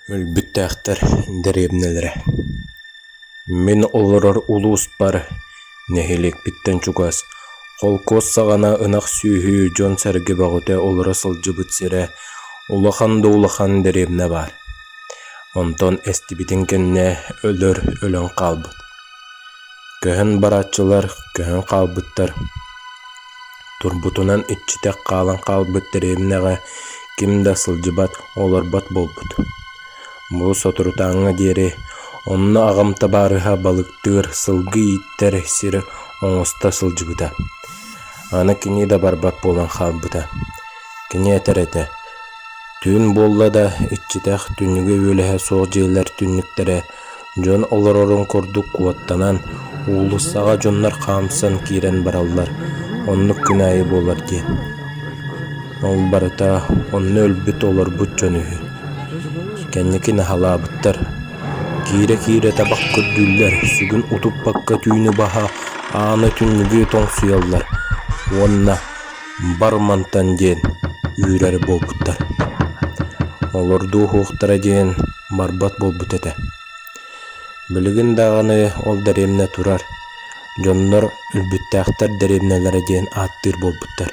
Өлбүттээхтэр дэриэбинэлэрэ Мин олорор улууспар, нэһилиэкпиттэн чугас, холкуос саҕана ынах сүөһү, дьон-сэргэ бөҕөтө олоро сылдьыбыт сирэ улахан да улахан дэриэбинэ баар. Онтон эстибитин кэннэ өлөр өлөн хаалбыт. Көһөн барааччылар көһөн хаалбыттар. Турбутунан иччитэх хаалан хаалбыт дэриэбинэҕэ ким да сылдьыбат, олорбот буолбут. Бу соторутааҥҥа диэри онно аҕам табаарыһа балыктыыр, сылгы ииттэр сир оҥосто сылдьыбыта. Аны кини да барбат буолан хаалбыта. Кини этэр этэ: «Түүн буолла да, иччитэх, түннүгэ үөлэһэ суох дьиэлэр түннүктэрэ Дьон олорорун курдук куоттанан, уулуссаҕа дьоннор хаамсан киирэн бараллар, оннук күн аайы буолар диэн. Ол барыта онно өлбүт олорбут дьон үһү. Кэнники наһалаабыттар. Киирэ-киирэ табах көрдүүллэр, сүгүн утуппакка түүнү баһа ааны түннүгү тоҥсуйаллар уонна бар мантан диэн үүрэр буолбуттар. Олордуу уһуохтара диэн барбат буолбут этэ. Билигин даҕаны ол дэриэбинэ турар, дьоннор өлбүттээхтэр дэриэбинэлэрэ диэн ааттыыр буолбуттар.